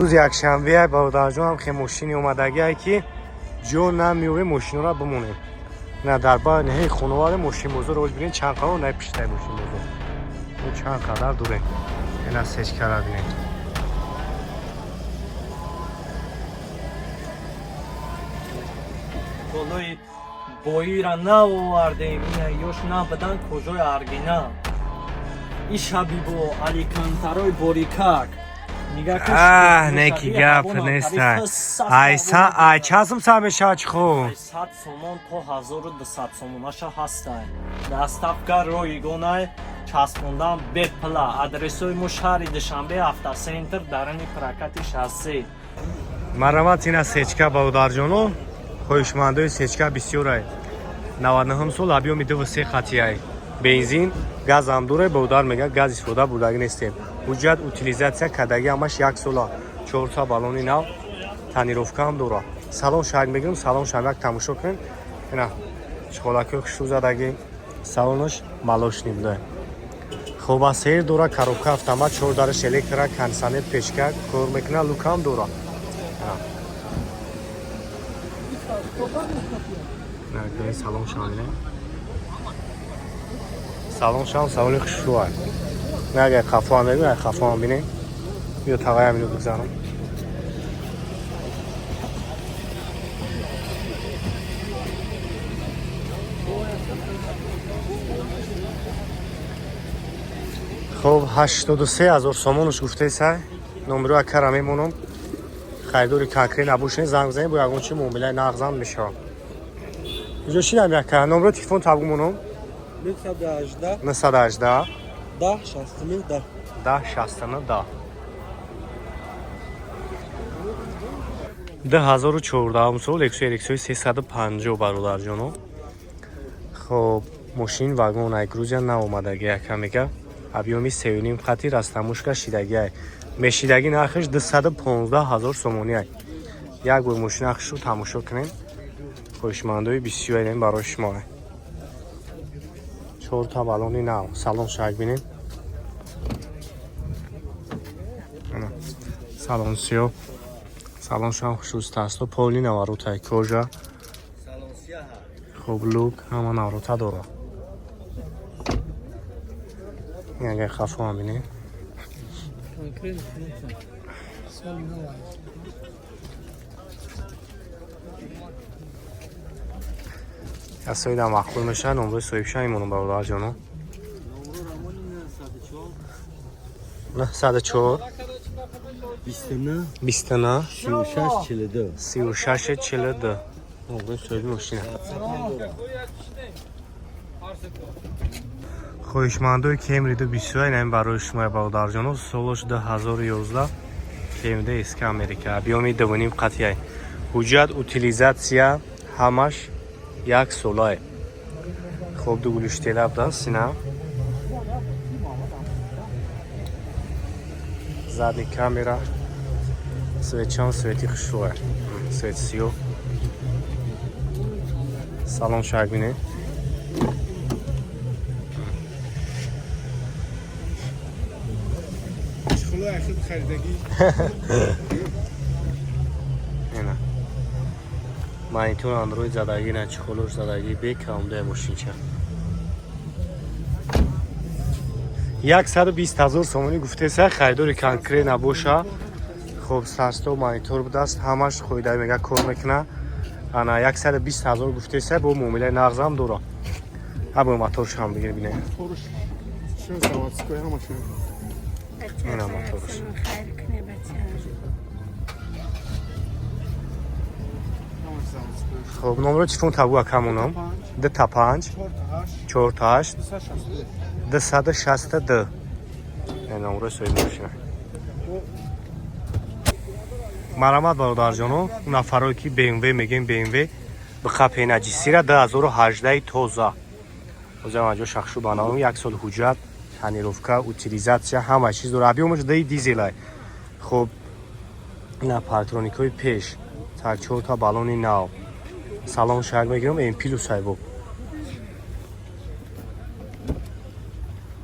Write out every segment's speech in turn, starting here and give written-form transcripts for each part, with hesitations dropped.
Рӯзи якшанбе, бародарҷонам, хе мошини омадагие, ки ҷо намеёвем мошинора бимонем. На дар ба ниҳои хонаваде мошинбозор оз бинем, чанд қадар най пиштай мошинбозор. Мо чанд қадар дурем. Ина сечкара бинем. Болои боира наовардем, ина ёш набадан кожои аргина. Ишабибо аликантарои борикак. Аҳ, неки гап неста. Айса, ай часм са мешавад чӣ хуб? 100 сомон то 1200 сомон аша ҳастай. Доставка ройгонай, часпондан бепла. Адресои мо: шаҳри Душанбе, Автоцентр, дарани прокати шассе. Марамат, ина сечка, бародарҷоно, хоҳишмандои сечка бисёрай. 99 сол, объёми 2,3 хатияй. Бензин, газам дуре, бародар мега, газ истифода бурдагӣ нестем. Ҳуҷҷат, утилизация кадаги ҳамаш як сола. Чорта баллони нав, тонировка ҳам дора. Салон шак мегирем, салон шам як тамошо кунем. Ина чиқолакҳои хушрӯ задагӣ, салонаш молочный буда. Хоб, асер дора, коробка автомат, чор дараш электро, кондиционер, печка кор мекунад, люкам дора. На, салон шам бинем. Салон шам салони хушрӯ. На, агар қафо ҳам мебинем, қафо ҳам бинем. Биё, тағаям ино бигзарам. Хоб, 83 000 сомонуш гуфтесай. Номеро акара мемонам. Харидори конкрет набошед, занг бизанед, бо ягон чи муомилаи нағзам мешавад. Иҷо шинам яка, номеро телефон табгу монам. 918. 918. 10 69 10. 10 69 10. 2014 сол, Лексус RX 350, бародарҷоно. Хоб, мошин вагон ай Грузия наомадаги, яка мега. Объёми 3,5 хати, растамушка шидагиай. Мешидаги нархаш 215 ҳазор сомонӣ ай. Як бор мошина хушрӯ тамошо кунем. Хоҳишмандои бисёрем барои шумо. Чорта баллони нав, салон шак бинем. Ана, салон сиёҳ. Салон шам хушрӯст аст. Поли наварутай, кожа. Хоб, люк ҳама наврута дорад. Агар хафо ҳам бинем. Конкретно соли нав аст. Касоида маъқул мешавад, номрои соҳибша мемонам, бародарҷоно. 904. 29. 29. 36 42. 36 42 номрои соҳиби мошина. Хоҳишмандои Кемри 221, ин барои шумо, бародарҷоно. Солош 2011, КМД СК Америка, объёми 2,5 қатияй. Ҳуҷҷат, утилизация ҳамаш як солае. Хоб, ду гулиштела будааст сина. Задний камера, светчан, свети хушрӯя, свет сиёҳ. Салон шак бинед. Хуло ахир харидагӣ. Ина монитор андроид задагӣ, на чехолош задагӣ, бекаумда мошинча. 120 000 сомонӣ гуфтеса, харидори конкрет набоша. Хоб, старт-стоп, монитор будааст, ҳамаш хоида, мега, кор мекуна. Ана, 120 000 гуфтеса, бо муомилаи нағзам дора. Ҳабо моторшам бигир, бинед. Фурӯш шо, заводской ҳамашон. Ина моторш. Хайр кне, бача. Ҳамаш заводской. Хоб, номеро телефон табу акамонам: 2 та 5, 4 8. 4 8. 262. 262 номрои соҳиби мошина. Марамат, бародарҷоно, нафарое ки БМВ мегем, БМВ бихапена ҷисира 2018 тоза. Озамаҷо шахшу банаом, як сол ҳуҷҷат, тонировка, утилизация ҳама чиз дора. Объёмаш даи дизелай. Хоб, ина парктроникҳои пеш, так, чорта баллони нав. Салон шак мегирам, М плюс айбоб.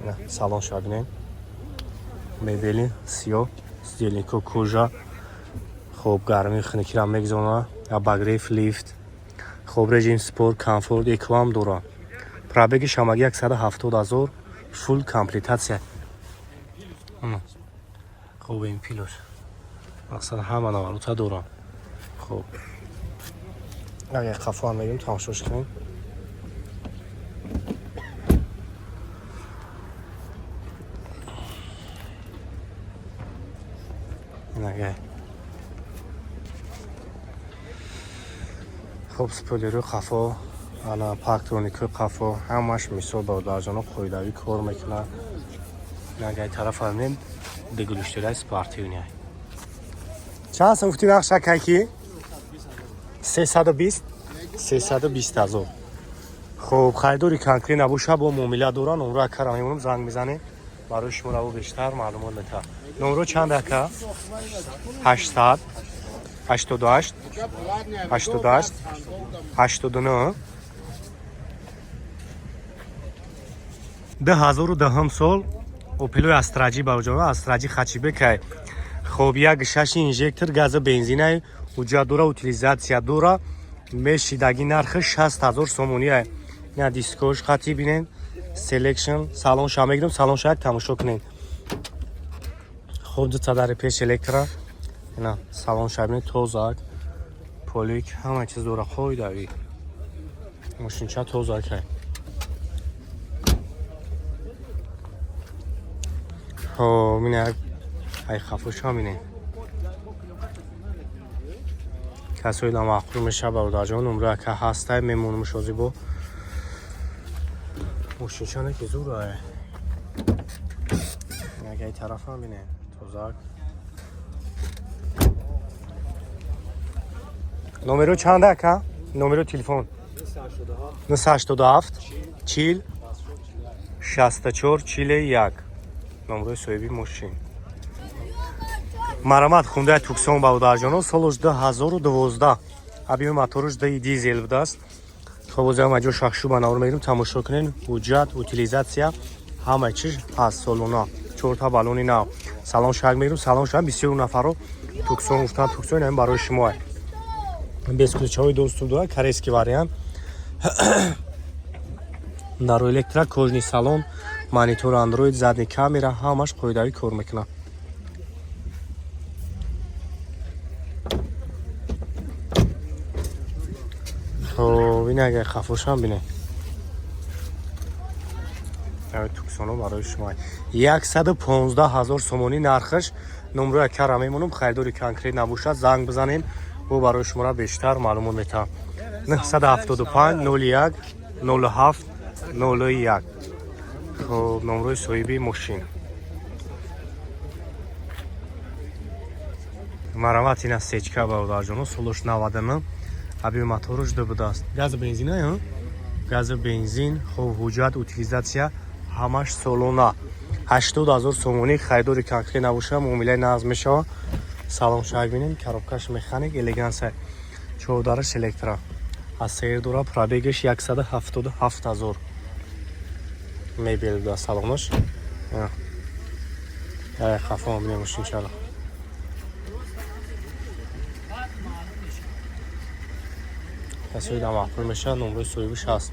Ина салон шак бинем, мебели сиёҳ, сидельнико кожа. Хоб, гармии хунукиро мегузорона, обогрев, лифт. Хоб, режим спорт, комфорт, эко ҳам дора. Пробеги шамаги 170 0, фулл комплектация. Хоб, ин плюс, мақсад, ҳама наварута дора. Хоб, агар қафоам мегирем, тамошош кунем. Инагай. Хоб, спойлери қафо, ана парктроникҳои қафо, ҳамаш мисол, бародарҷоно, қоидавӣ кор мекунад. Инагай тарафа бинем, дуглуштираи спортивный. Чанд сом гуфти бахш, акайки? 320, 320 ҳазор. Хоб, харидори конкрет набоша, бо муомила доран. Номро акара мемонам, занг мезанем, барои шумо раво бештар маълумот метаҳад. Номро чанд, ака? 888 88 89. 2010 сол Опелои Астра Ҷи, бароҷон, Астра Ҷи хэтчбекай. Хоб, як шаши инжектор, газа, бензинай, ҳуҷҷат дора, утилизация дора. Мешидаги нархи 60 000 сомония. Ина дискош хати бинен, селекшн. Салонша мегирем, салонша як тамошо кунед. Хоб, дута дари пеш электро. Ина салонша бинед, тозак, полик, ҳама чиз дора, қоидави. Мошинча тозакай. Хоб, ина як ай хафоша бинед. Касои маъқул меша, бародарҷон, номро ака ҳастай, мемонумш ҳозир. Бо мошинчане ки зурае. Ягай тарафам бине, тозак. Номеро чанда, ака? Номеро телефон 987 40 64 41, номрои соҳиби мошин. Марамат, Хундай Туксон, бародарҷоно, солош 2012, объёми моторуш ди дизел будааст. Хоб, озиам аҷо шахшу ба навор мегирем, тамошо кунем. Ҳуҷҷат, утилизация, ҳама чиз ҳаст, солона, чорта баллони нав. Салон шак мегирем, салон шак. Бисёр нафарро Туксон гуфтан, Туксон ин барои шумо. Бесключевой доступ дорад, корейский вариант, даро электро, кожаный салон, монитор андроид, задний камера, ҳамаш қоидавӣ кор мекунад. Хоб, ин агар хафошам бинед, Туксоно барои шумо 115 000 сомонӣ нархаш. Номрои акара мемонам, харидори конкрет набошад, занг бизанем, бо барои шуморо бештар маълумот метаҳам. 975 01 07 01. Хоб, номрои соҳиби мошин. Марамат, ина сечка, бародарҷоно, солош 99, объёми моторуш ду будааст, газа, бензина, газа, бензин. Хоб, ҳуҷҷат, утилизация, ҳамаш солона, 80 000 сомонӣ. Харидори конкрет набоша, муомилаи нағз мешавад. Салон шак бинем, коробкаш механик, элеганса, чордараш электро, аз сер дора. Пробегаш 177 000, мебел да салонаш. Хафо бинем мошинчара. Касои да маъқул мешавад, номрои соҳибиш ҳаст: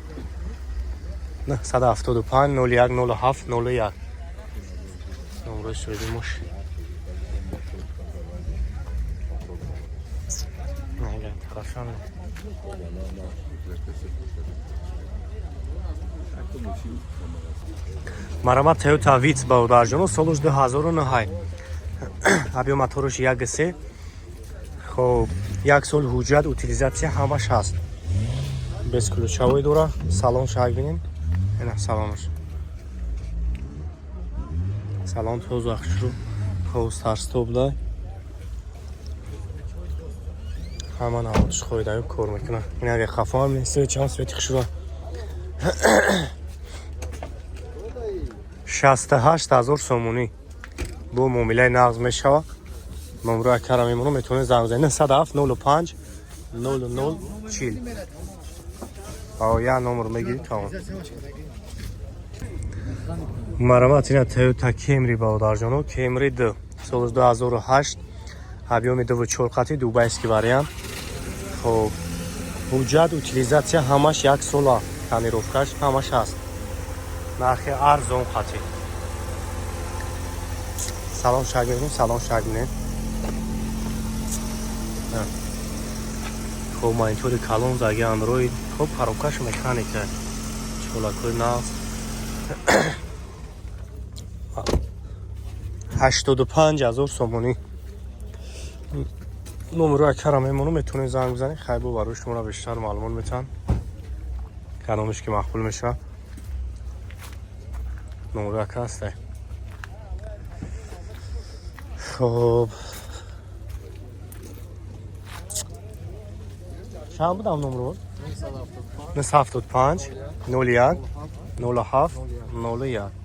975 01 07 01, номрои соҳиби мошин. Тарафшан. Марамат, Toyota Vitz, бародарҷоно, солуш 2009, объём моторуш 1,3. Хоб, як сол ҳуҷҷат, утилизация, ҳамаш ҳаст, бесключевой дора. Салон шак бинем, ина салонаш, салон тоза, хушрӯ. Хоб, старт-стоп дай, ҳама наводш қоидави кор мекунад. Ин агар хафоам нест, чанд свети хушрӯ. 68 000 сомонӣ, бо муомилаи нағз мешавад. Номро акара мемонам, метавонед занг бизанед: 907 05 00 40. Я номер мегирӣ, тамом. Марамат, ина Toyota Camry, бародарҷоно, Camry 2, соли 2008. Объёми 2,4 қати, дубайский вариант. Хоб, ҳуҷҷат, утилизация ҳамаш як сола, тонировкаш ҳамаш ҳаст. Нархи арзон қати. Салон шак мебинем, салон шак мебинем. Хоб, монитори калон, заги Андроид. Хоб, коробкаш механика. Чолакои нағз. 85 000 сомонӣ. Номеро акара мемонам, метавонед занг бизанед. Хайбо барои шуморо бештар маълумот метиҳанд. Кадомиш ки маъқул мешавад. Номеро ака ҳастай. Хоб, чанд будам номро? 975 01 07 01.